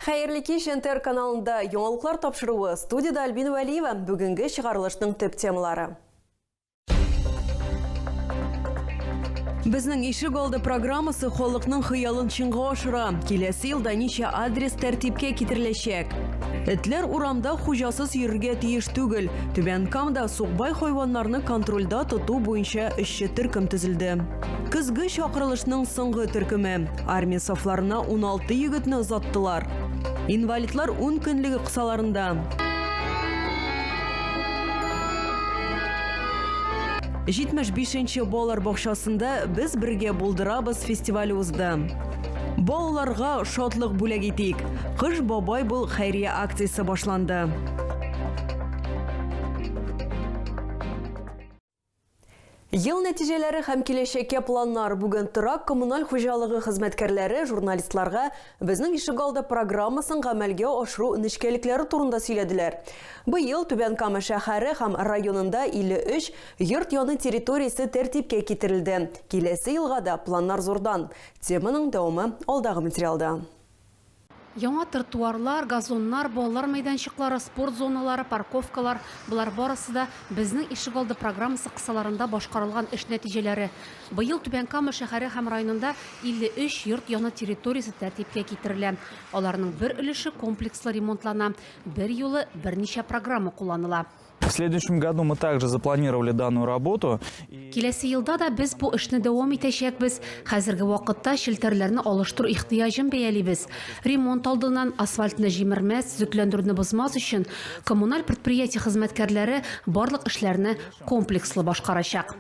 Хәерле кич, НТР каналында яңалыклар тапшыруы. Студиядә Альбина Вәлиева. Бүгенге чыгарылышның төп темалары. Безнең ишек алды программасы халыкның хыялын чынга ашыра. Киләсе елда ничә адрес тәртипкә китереләчәк? Этләр урамда хуҗасыз йөрергә тиеш түгел. Түбән Камада сукбай хайваннарны контрольдә тоту буенча эшче төркем төзелде. Көзге чакырылышның соңгы төркеме. Армия сафларына 16 егетне озаттылар. Инвалидлар ун көнлеге кысаларында. 75 нче балалар бакчасында Без бергә булдырабыз фестивале узды. Балаларга шатлык бүләк итик. Кыш бабай бул хәйрия акциясе башланды. Ел нәтиҗәләре һәм киләчәккә планнар. Бүген торак коммуналь хуҗалыгы хезмәткәрләре журналистларга Безнең ишегалды программасын гамәлгә ашыру нечкәлекләре турында сөйләделәр. Быел Түбән Кама шәһәре һәм районында 53 йорт яны территориясе тәртипкә китерелде. Киләсе елга да планнар зурдан. Теманың дәвамы алдагы материалда. Яңа тротуарлар, газоннар, балалар мәйданчыклары, спорт зоналары, парковкалар, болар барысы да Безнең ишегалды программасы кысаларында башкарылган эш нәтиҗәләре. Быел Түбән Кама шәһәре һәм районында 53 йорт яны территориясе тәртипкә китерелә. Аларның бер өлеше комплекслы ремонтлана, берьюлы берничә программа кулланыла. В следующем году мы также запланировали данную работу. Киләсе елда да без бу эшне дәвам итәчәкбез. Хәзерге вакытта челтәрләрне алыштыру ихтыяҗын бәялибез. Ремонт алдыннан асфальтны җимермәс, төзекләндерүне бозмас өчен коммуналь предприятие хезмәткәрләре барлык эшләрне комплекслы башкарачак.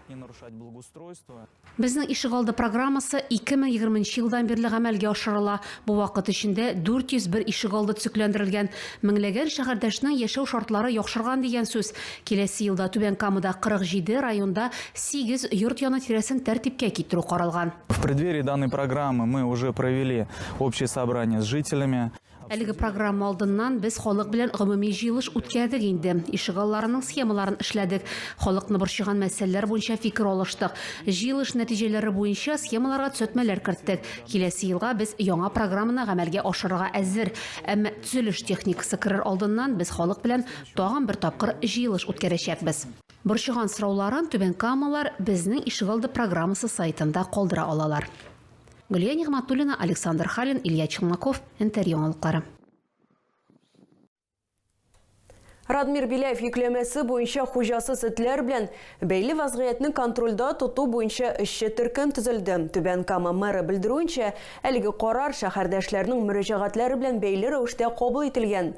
Безнең ишегалды программасы 2020 нче елдан бирле гамәлгә ашырыла. Бу вакыт эчендә 401 ишегалды төзекләндерелгән. Меңләгән шәһәрдәшнең яшәү шартлары яхшырган дигән сүз. Киләсе елда Түбән Камада 47, районда 8 йорт яны тирәсен тәртипкә китерү каралган. В преддверии данной программы мы уже провели общее собрание с жителями. Әлеге программа алдыннан без халык белән гомуми җыелыш үткәрдек инде. Ишегалларының схемаларын эшләдек. Халыкны борчыган мәсьәләләр буенча фикер алыштык. Җыелыш нәтиҗәләре буенча схемаларга төзәтмәләр керттек. Киләсе елга без яңа программаны гамәлгә ашырырга әзер. Әмма төзелеш техникасы керер алдыннан без халык белән тагын бер тапкыр җыелыш үткәрәчәкбез. Борчыган сорауларын түбәнкамалар Безнең ишегалды программасы сайтында калдыра алалар. Гөлия Нигъмәтуллина, Александр Халин, Илья Челноков, НТР яңалыклары. Радмир Беляев йөкләмәсе буенча хуҗасыз этләр белән бәйле вазгыятьне контрольдә тоту буенча эшче төркем төзелде. Түбән Кама мэры белдерүенчә, әлеге карар шәһәрдәшләрнең мөрәҗәгатьләре белән бәйле рәвештә кабул ителгән.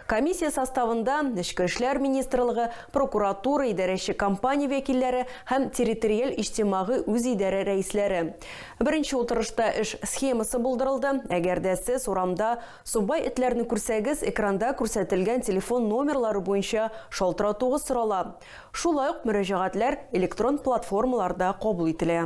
Комиссия составында Эчке эшләр министрлыгы, прокуратура, идарәче компания вәкилләре һәм территориаль иҗтимагый үзидарә рәисләре. Беренче утырышта эш схемасы булдырылды. Әгәр дә сез урамда субай этләрне күрсәгез, экранда күрсәтелгән телефон номерлары буенча шалтыратуыгыз сорала. Шулай ук мөрәҗәгатьләр электрон платформаларда кабул ителә.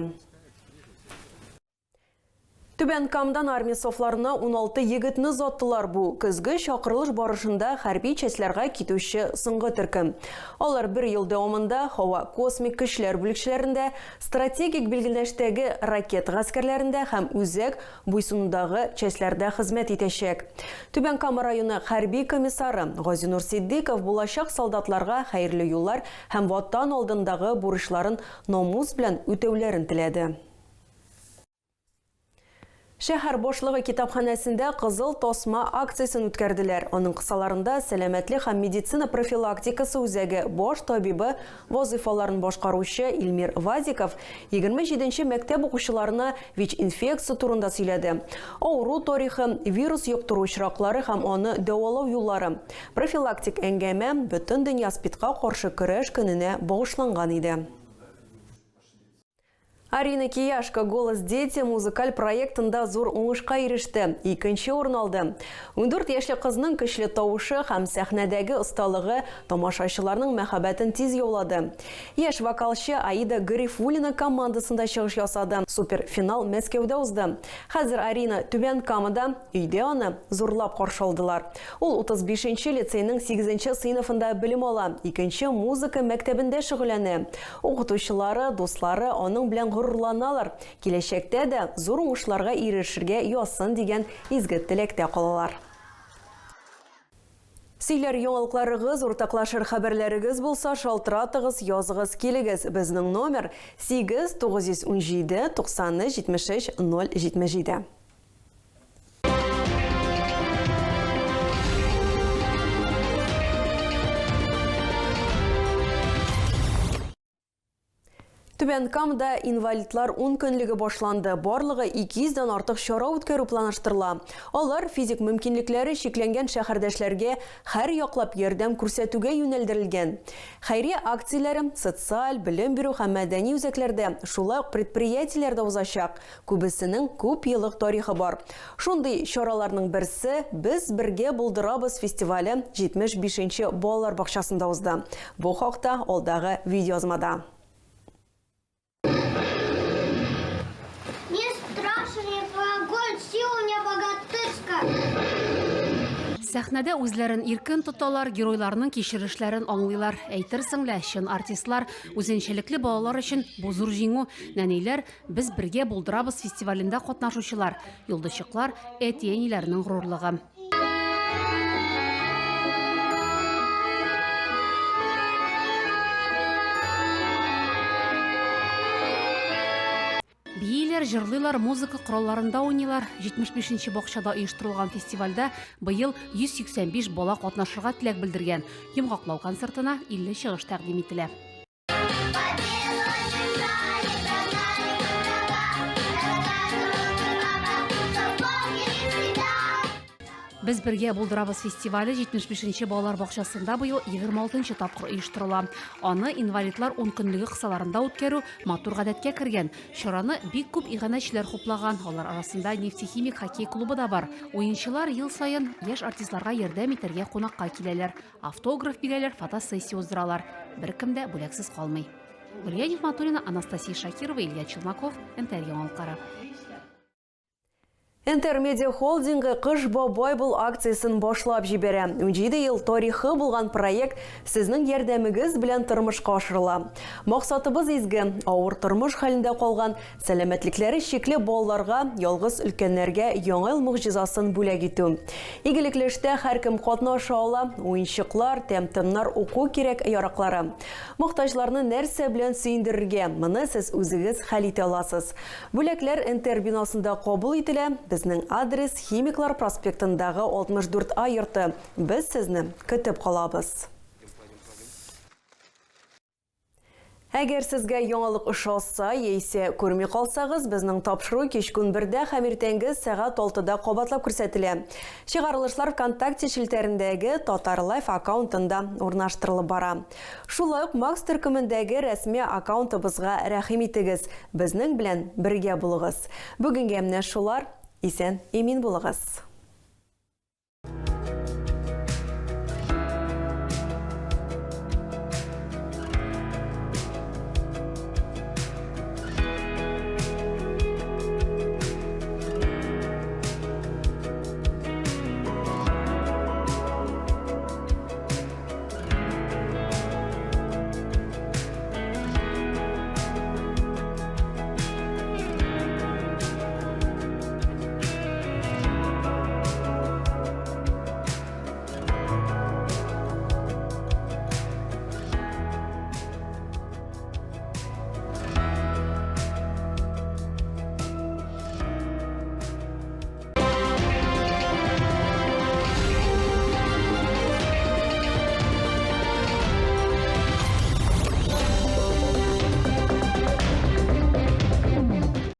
Түбән Камадан армия сафларына 16 егетне озаттылар. Бу көзге чакырылыш барышында хәрби частьләргә китүче соңгы төркем. Алар бер ел дәвамында һава космик көчләр бүлекчәләрендә, Стратегик билгеләнештәге ракет гаскәрләрендә һәм үзәк буйсынудагы частьләрдә хезмәт итәчәк. Түбән Кама районы хәрби комиссары Газинур Ситдыйков булачак солдатларга хәерле юллар һәм Ватан алдындагы бурычларын намус белән үтәүләрен теләде. Шәһәр башлыгы китапханәсендә Кызыл тасма акциясен үткәрделәр. Аның кысаларында Сәламәтлек һәм медицина профилактикасы үзәге баш табибы вазыйфаларын башкаручы Илмир Вазиков 27 нче мәктәп укучыларына ВИЧ-инфекция турында сөйләде. Авыру тарихы, вирус йоктыру очраклары һәм аны дәвалау юллары. Профилактик әңгәмә Бөтендөнья СПИДка каршы көрәш көненә багышланган иде. Арина Кияшко Голос дети музыкаль проектында зур уңышка иреште, икенче урын алды. 14 яшьлек кызның көчле тавышы һәм сәхнәдәге осталыгы тамашачыларның мәхәббәтен тиз яулады. Яшь вокалчы Аида Гарифуллина командасында чыгыш ясады. Суперфинал Мәскәүдә узды. Хәзер Арина Түбән Камада, өйдә аны зурлап каршы алдылар. Ул 35 нче лицейның сигезенче сыйныфында белем ала, икенче музыка мәктәбендә шөгыльләнә. Укытучылары, дуслары аның белән горурланалар, киләчәктә дә зур уңышларга ирешергә язсын дигән изге теләктә калалар. Сөйләр яңалыкларыгыз, уртаклашыр хәбәрләрегез булса, шалтыратыгыз, языгыз, килегез. Безнең номер 8 917 93 73 077. Түбән Камада инвалидлар ун көнлеге башланды. Барлыгы 200 дән артык чара үткәрү планлаштырыла. Алар физик мөмкинлекләре чикләнгән шәһәрдәшләргә һәр яклап ярдәм күрсәтүгә юнәлдерелгән. Хәйрия акцияләре социаль, белем бирү һәм мәдәни үзәкләрдә, шулай ук предприятиеләрдә узачак. Күбесенең күп еллык тарихы бар. Шундый чараларның берсе Без бергә булдырабыз фестивале 75 нче балалар бакчасында узды. Бу хакта алдагы видеоязмада. Не страшен мне твой огонь, сила у меня богатырская. Сәхнәдә үзләрен иркен тоталар, геройларның кичерешләрен аңлыйлар. Әйтерсең лә, чын артистлар. Үзенчәлекле балалар өчен бу зур җиңү. Нәниләр Без бергә булдырабыз фестивалендә катнашучылар, йолдызчыклар, әти-әниләренең горурлыгы. Бииләр, җырлыйлар, музыка коралларында уйныйлар. 75 нче бакчада оештырылган фестивальдә быел 185 бала катнашырга теләк белдергән. Йомгаклау концертына 50 чыгыш тәкъдим ителә. Без бергә булдырабыз фестивале 75 нче балалар бакчасында быел 26 нчы тапкыр оештырыла. Аны инвалидлар ункөнлеге кысаларында үткәрү матур гадәткә кергән. Чараны бик күп иганәчеләр хуплаган. Алар арасында Нефтехимик хоккей клубы да бар. Уенчылар ел саен яшь артистларга ярдәм итәргә кунакка киләләр. Автограф бирәләр, фотосессия уздыралар. Беркем дә бүләксез калмый. Гөлия Нигъмәтуллина, Анастасия Шакирова, Илья Челноков, НТР яңалыклары. НТР Медиа холдингы Кыш бабай бул акциясен башлап җибәрә. 17 ел тарихы булган проект сезнең ярдәмегез белән тормышка ашырыла. Максатыбыз изге, авыр тормыш хәлендә калган, сәламәтлекләре чикле балаларга, ялгыз өлкәннәргә Яңа ел могҗизасын бүләк итү. Игелекле эштә һәркем катнаша ала, уенчыклар, тәм-томнар, уку кирәк-яраклары. Мохтаҗларны нәрсә белән сөендерергә, моны сез үзегез хәл итә аласыз. Бүләкләр НТР бинасында кабул ителә. Безнең адрес, Химиклар проспектындагы 64 А йорты. Без сезне көтеп калабыз. Әгәр сезгә яңалык ошаса, яисә күрми калсагыз, безнең тапшыру кичке унбердә һәм иртәнге сәгать алтыда кабатлап күрсәтелә. Чыгарылышлар ВКонтакте челтәрендәге Татар Лайф аккаунтында урнаштырылып бара. Шулай ук Макс төркемендәге рәсми аккаунтыбызга рәхим итегез, безнең белән бергә булыгыз. Бүгенгә менә шулар, исән-имин булыгыз!